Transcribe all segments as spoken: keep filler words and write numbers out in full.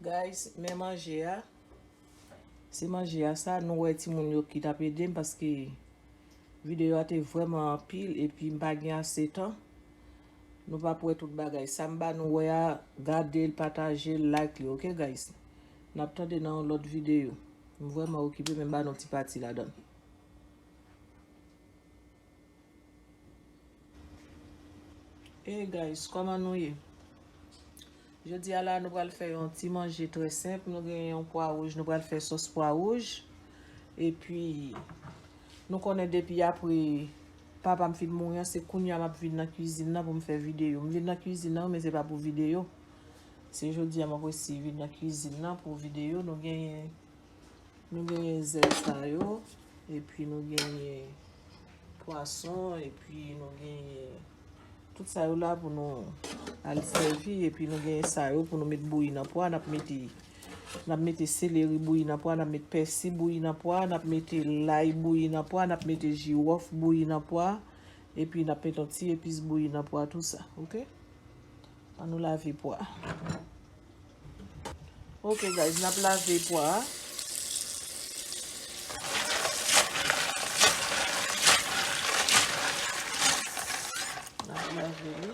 Guys, men manje a. Se manje a sa, nou wè timoun yo ki t ap ede m paske videyo a te vrèman anpil epi m pa gen ase tan. Nou p ap wè tout bagay. Sa m ba nou wè a, gade l, pataje l, like li, oke, guys? N ap tande nan yon lòt videyo. M vrèman okipe, men m ba nou ti pati ladan l. Hey guys, kòman nou ye? Jodi a la, nou pral fè yon ti manje trè senp. Nou gen yon pwa wouj, nou pral fè sòs pwa wouj. Epi, nou konnen depi apre papa m fin mouri an, se kounye a m ap vin nan kwizin nan pou m fè videyo. M vin nan kwizin nan, men se pa pou videyo. Se jodi a m ap resi vin nan kwizin nan pou videyo. Nou genyen Nou genyen zèb sa yo, epi nou genyen pwason, epi nou genyen tout sa yo la pou nou al sèvi, epi nou genyen sa yo pou nou met bouyi nan pwa, n ap mete, n ap mete seleri bouyi nan pwa, n ap met pèsi bouyi nan pwa, n ap mete lay bouyi nan pwa, n ap mete jiwòf bouyi nan pwa, epi n ap mete yon ti epis bouyi nan pwa tou sa, oke? Ann nou lave pwa. Ok, guys, n ap lave pwa a. N ap lave li.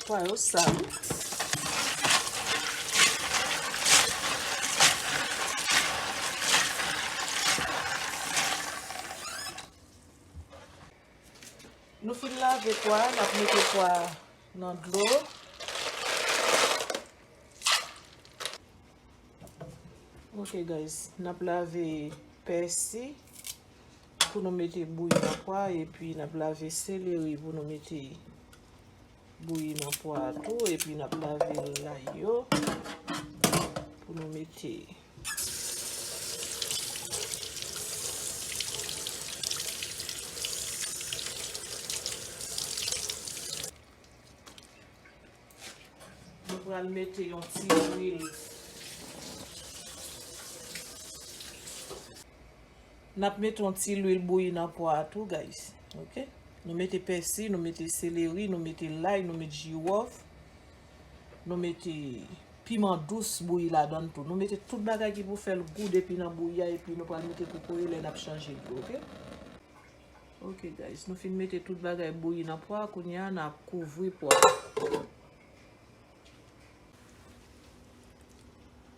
Pwa yo sal. Nou fin lave pwa, n ap mete pwa nan dlo. Ok, guys, n ap lave pèsi pou nou mete bouyi nan pwa, epi n ap lave seleri pou nou mete bouyi nan pwa a tou, epi n ap lave lay yo pou nou mete. Nou pral mete yon ti lwil. N ap mete yon ti lwil bouyi nan pwa a tou, guys. Ok? Nou mete pèsi, nou mete seleri, nou mete lay, nou mete jiwòf, nou mete piman dous bouyi ladan l tou. Nou mete tout bagay ki pou fè l gou depi nan bouyi a, epi nou pral mete kokoye lè n ap chanje dlo, ok? Ok, guys, nou fin mete tout bagay bouyi nan pwa, kounye a n ap kouvri pwa.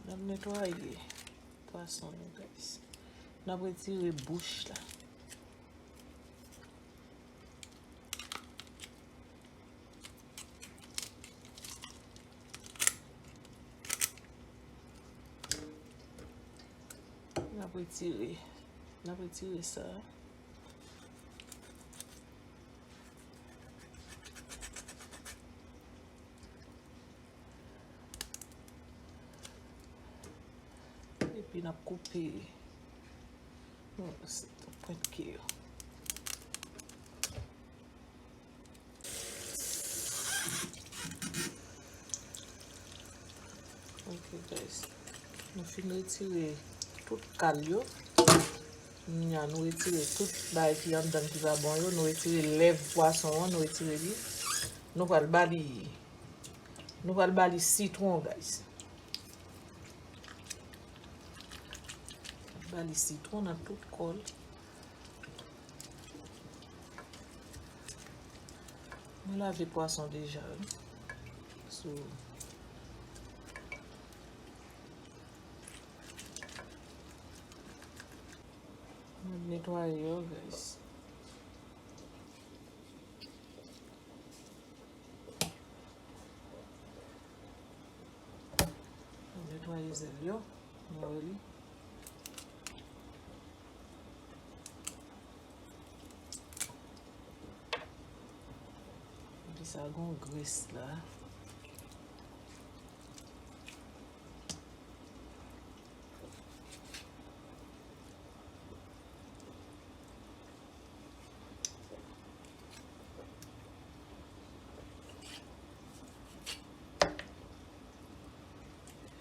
N ap netwaye pwason nou, guys. N ap retire bouch la. N ap retire, n ap retire sa. Epi n ap koupe pwent ke yo. Ok, guys. Nou fin retire tout kal yo. Kounye a, nou retire tout bagay ki anndan ki pa bon yo. Nou retire lèv pwason an, nou retire li. Nou pral ba li, nou pral ba li sitwon, guys. Ba li sitwon nan tout kò l. Mwen lave pwason deja, wi. So, mwen netwaye yo, guys. Netwaye zèl yo, nou wè li. Epi sa gon grès la.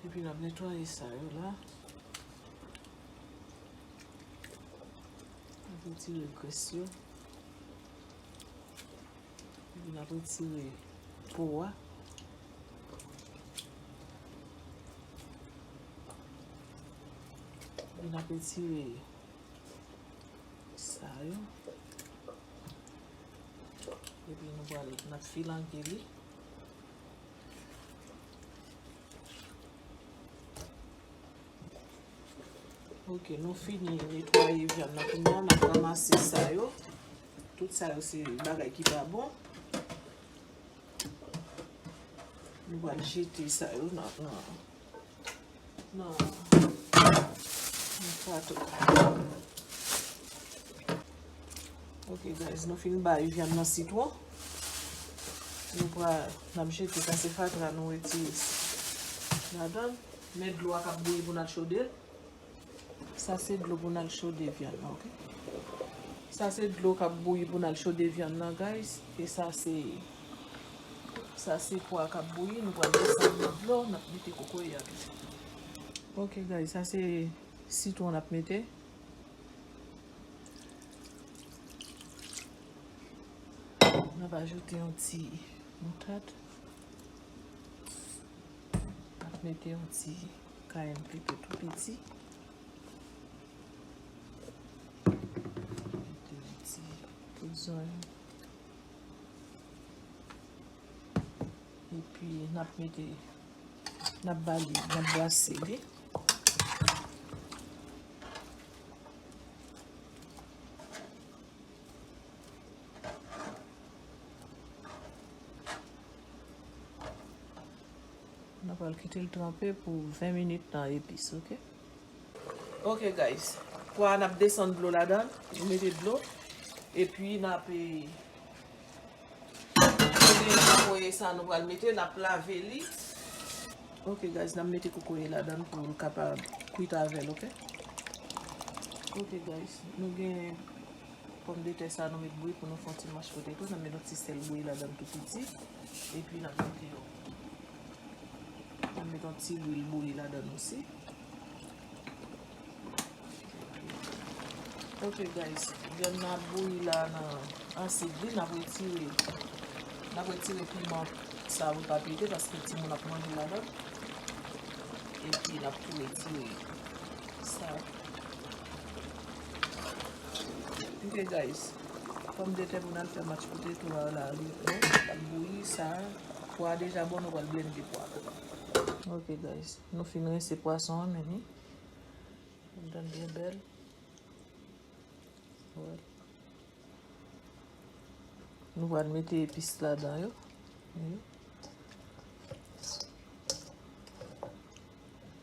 Epi n ap netwaye sa yo la. N ap retire grès yo. Epi n ap retire po a. N ap retire sa yo. Epi nou pral, n ap filange li. Ok, nou fini netwaye vyann nan kounye a, n ap ranmase sa yo. Tout sa yo se bagay ki pa bon. Nou pral jete sa yo nan, nan, nan, nan plato. Ok, guys, nou fin bay vyann nan sitwon. Nou pral, n ap jete sa, se fatra nou retire ladan l. Men dlo a k ap bouyi pou n al chode l. Sa se dlo pou n al chode vyann nan, ok? Sa se dlo k ap bouyi pou n al chode vyann nan, guys. E sa se, sa se pwa k ap bouyi. Nou pral desann nan dlo, n ap mete kokoye a tou. Ok, guys, sa se sitwon n ap mete. N ap ajoute yon ti moutad. N ap mete yon ti cayenne pepper tou piti. Mete yon ti poud zonyon. Epi n ap mete, n ap ba li, n ap brase li. Nou pral kite l tranpe pou ven minit nan epis, ok? Ok, guys. Pwa a, n ap desann dlo ladan l. Nou mete dlo. Epi n ap, eh, kokoye sa nou pral mete, n ap lave li. Ok, guys, n ap mete kokoye ladan l pou l kapab kwit avè l, ok? Ok, guys, nou gen pòmdetè sa nou met bouyi pou nou fè yon ti mash potato. N ap met yon ti sèl bouyi ladan l tou piti. Epi n ap mete yon, n ap met yon ti lwil bouyi ladan l osi. Ok, guys, vyann nan ap bouyi la nan asid li, n ap retire, n ap retire piman sa pou l pa pete paske timoun ap manje ladan. Epi n ap tou retire sa. Ok, guys. Pòmdetè pou n al fè mash potato a la, li bon, l ap bouyi sa. Pwa a deja bon, nou pral blende pwa a. Ok, guys. Nou fin rense pwason an, men li. Li byen bèl. Wè. Nou pral mete epis ladan yo. Wi.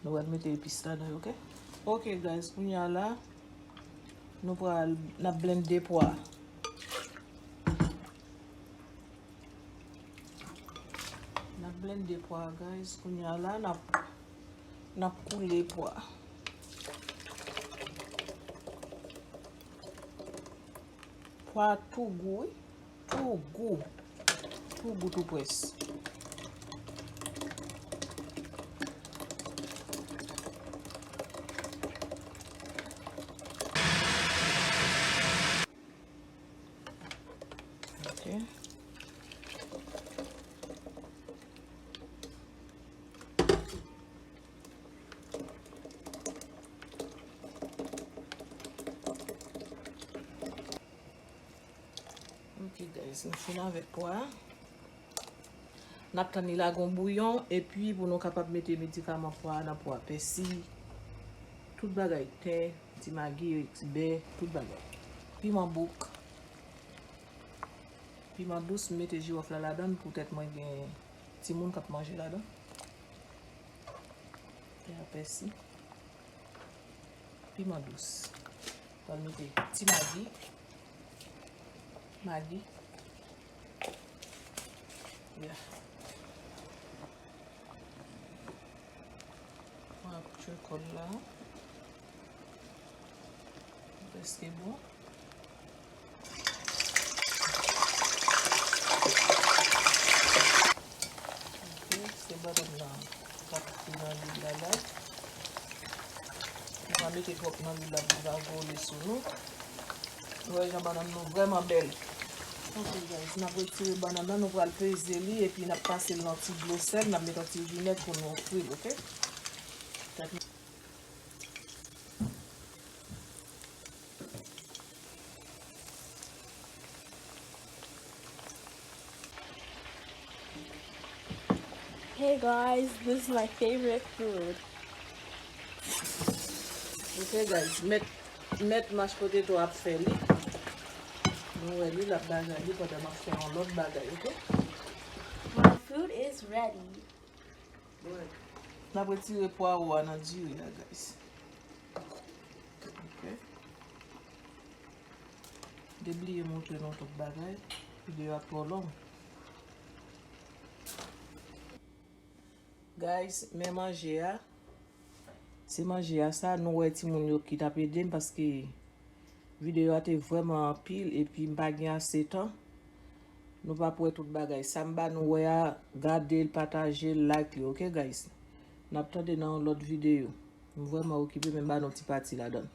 Nou pral mete epis ladan yo, ok? Ok, guys, kounye a la, nou pral, n ap blende pwa. N ap blende pwa, guys. Kounye a la, n ap, n ap koule pwa. Pwa tou gou, wi. Tou gou. Tou gou, tou près. Ok. Ok, guys, nou fin avèk pwa a. N ap tann li lage yon bouyon, epi pou nou kapab mete medikaman pwa a nan pwa, pèsi, tout bagay, ten, ti magi, ti bè, tout bagay. Piman bouk, piman dous, m mete jiwòf la ladan l poutèt mwen gen timoun k ap manje ladan. Te a pèsi. Piman dous. Pral mete ti magi. Magi. Ya. Pran tchwekòl la. Prèske bon. Ok, se bannann nan k ap fri nan lwil la la. Nou pa mete twòp nan lwil la pou l pa vole sou nou. Nou wè jan bannann nou vrèman bèl. Ok, guys, n ap retire bannann nan, nou pral peze li, epi n ap pase l nan ti dlo sèl, n ap mete yon ti vinèg pou nou fri l, ok? Tèt Hey guys, this is my favorite food. Ok guys, mèt mèt mash potato ap fè li. Nou wè li l ap bagay li pandan m ap fè yon lòt bagay, ok? My food is ready. N ap retire pwawo a nan diri a, guys. Ok. M te bliye montre nou tout bagay. Videyo a twò long. Guys, men manje a. Se manje a sa, nou wè timoun yo ki t ap ede m paske videyo a te vrèman anpil epi m pa gen ase tan. Nou p ap wè tout bagay. Sa m ba nou wè a, gade l, pataje l, like li, ok guys? N ap tande nan yon lòt videyo. M vrèman okipe, men m ba nou ti pati ladan l.